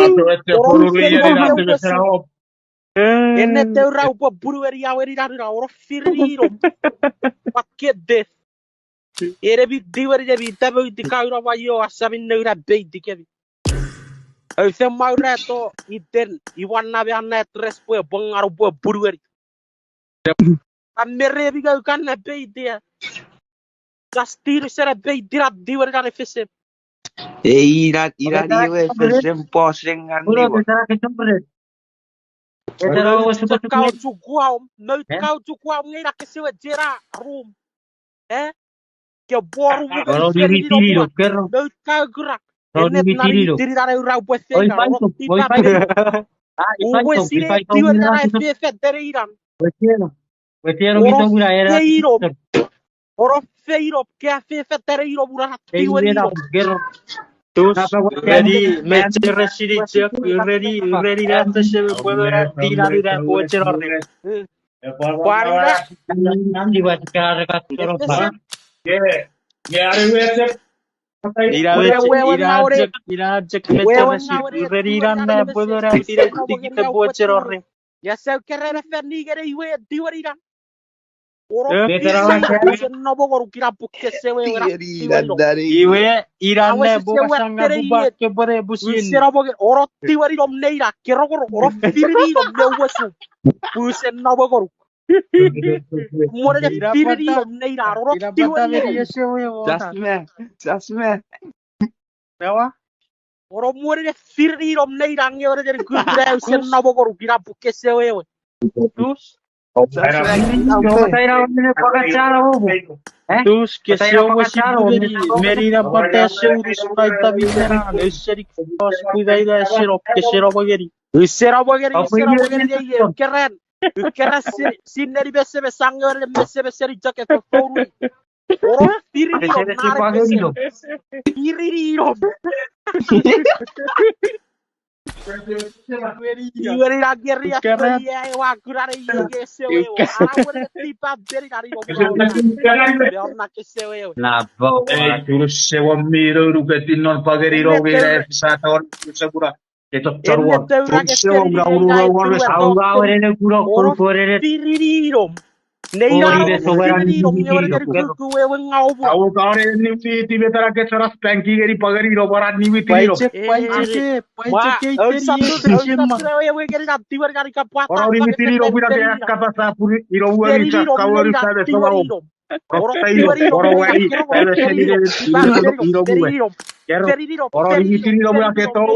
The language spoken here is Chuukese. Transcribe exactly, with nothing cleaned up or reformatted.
Ese poruru ieri na tepesera op. Enne teura upwe punueni aweni nanuna, ono firiri nom. Pakke death. Enemi tiweni nemi tamouti kauna ma io asamin nouna peiti kemi. Aufen maurato iten iwan name anna address pwe pwongan upwe punueni. Ameremi kaukan na peitia. Justin sena peitina tiweni na nefesem. Ei, ina, ina niwe fesem posengan niwe. Kauchukuaum, mout kauchukuaum ngeina kesewe jena room. Eh? Ke boru mout kau kurak. Ennet nani tininan eura upwe fenga, ono tipa pei. Upwe sinei tiweni na efefetan inan. Ono feinom. Ono feinom, ke efefetan inom, unana tiweni nom. Tus, ready, meche resini chok, ready, ready, na tese me pwe na tina nina pwe cheno re. Pwarina. Efesem. Ina chok, ina chok meche resini, ready, na pwe na tina nina pwe cheno re. Ia sau kerena fan ningene iwe tiweni na. Oro tiweni na. Use nomongonuk ina pwe kese wewe na tiweni no. Iwe ina ne buka sanga buba kepwene busin. Use nomongonuk, oro tiweni nom neina, kerongoro, oro firiri nom ne uwesu. Use nomongonuk. Mone ne firiri nom neina, oro tiweni nom. Jasme, jasme. Ewa? Oro mone ne firiri nom neina nge ore ne kukuna use nomongonuk ina pwe kese wewe. Tus? Tus, kese wewe si pwuneri, meni na pwata se urus paita mi nena, ne seni kos kudaida ese no, kese no mongeni. Use no mongeni, use no mongeni, ei, ei, ukeran. Ukeran si, sineni meseme, sangeone meseme seni chok efe founui. Oro firiri nom, nare kese. Firiri nom. Iwe ni na keri ato ia ewa kunare iwe kese wewe. Ara wene tipa beni nani nom. Be onna kese wewe. Ei, turu sewa miro ruketin non pageri ro gera efisata on kese kuna. Keto charwa. Turu sewa miro ruketin non pageri ro gera efisata on kese kuna. Oro firiri nom. Nei na oro firiri nom nge ore keri kuku wewe nga obu. Awo kare ni fiti metara kechara spanking eri pageri ro bara ni witiri ro. Paicheke, paicheke, paicheke, teri, teri, teri, ma. Oro ni witiri ro pira ke kapasa puri iro weri chaka weri sane sowa om. Oro tei ro, oro weri, ere seni ire, iro, iro muwe. Kero, oro ni witiri ro pira ke to.